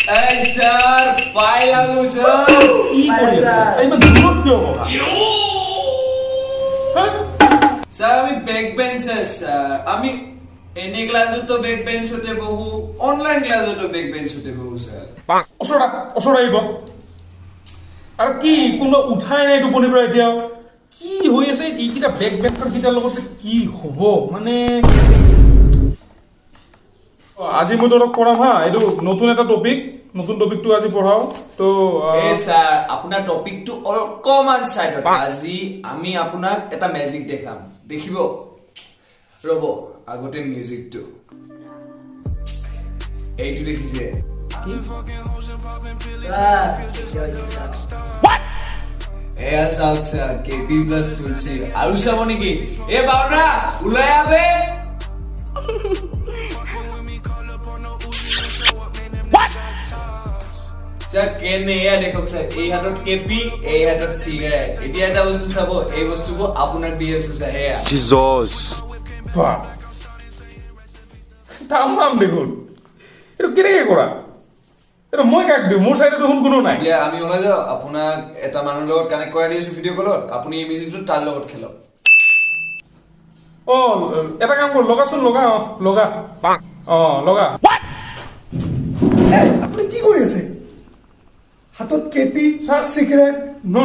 এই sir, পাইলালো sir. কি কৰি আছে? এই, ইমান দূৰত কিয় বহা, হা? ছাৰ, আমি বেক বেঞ্চাৰ ছাৰ। আমি এনে ক্লাছতো বেক বেঞ্চতে বহো, অনলাইন ক্লাছতো বেক বেঞ্চতে বহো ছাৰ। ওচৰত আহ, ওচৰত আহিব। আৰু কি কোনোবা উঠাই নাই টোপনিৰ পৰা এতিয়াও? কি হৈ আছে এইকেইটা বেক বেঞ্চাৰ কেইটাৰ লগত যে কি হ'ব মানে? অ, আজি মই তহঁতক পঢ়াম হা। এইটো নতুন এটা টপিক, নতুন টপিকটো আজি পঢ়াও তো। এই ছাৰ, আপোনাৰ টপিকটো অকমান চাইডত। আজি আমি আপোনাক এটা মেজিক দেখাম, দেখিব ৰ'ব। আগতে মিউজিকটো, এইটো দেখিছে? ছাৰ, এইটো চাওক। এয়া চাওক ছাৰ, কেপি প্লাছ তুলসী। আৰু চাব নেকি? এ বাওনা, ওলাই আবে। ছাৰ, কেনে এয়া দেখক ছাৰ, এই হাতত কেপি, এই হাতত চিগাৰেট। এতিয়া এটা বস্তু চাব, এই বস্তুবোৰ আপোনাক দি আছো ছাৰ, সেয়া। Jesus. বাহ, তামাম দেখোন। এইটো কেনেকে কৰা? এইটো মই কাক দিওঁ? মোৰ চাইডত দেখোন কোনো নাই। এতিয়া আমি ওলাই যাওঁ, আপোনাক এটা মানুহৰ লগত কানেক্ট কৰাই দি আছো ভিডিঅ' কলত। আপুনি এই মিউজিকটো তাৰ লগত খেলক। অ, এটা কাম কৰ, লগাচোন, লগা। অ, লগা। অ, লগা। এই, আপুনি কি কৰি আছে? হাতত কেপি, ছাৰ, চিগাৰেট।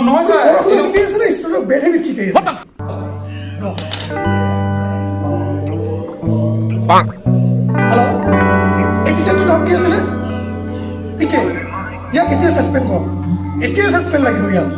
নহয় ছাৰ। পঢ়া শুনা শিকাই আছে নে ষ্টুডেণ্টক বেড হেবিট শিকাই আছে? ৰ। হেল্ল', এই টিচাৰটোৰ নাম কি আছিলে? পিকে। ইয়াক এতিয়া ছাছপেণ্ড কৰক, এতিয়া ছাছপেণ্ড লাগিব ইয়াক।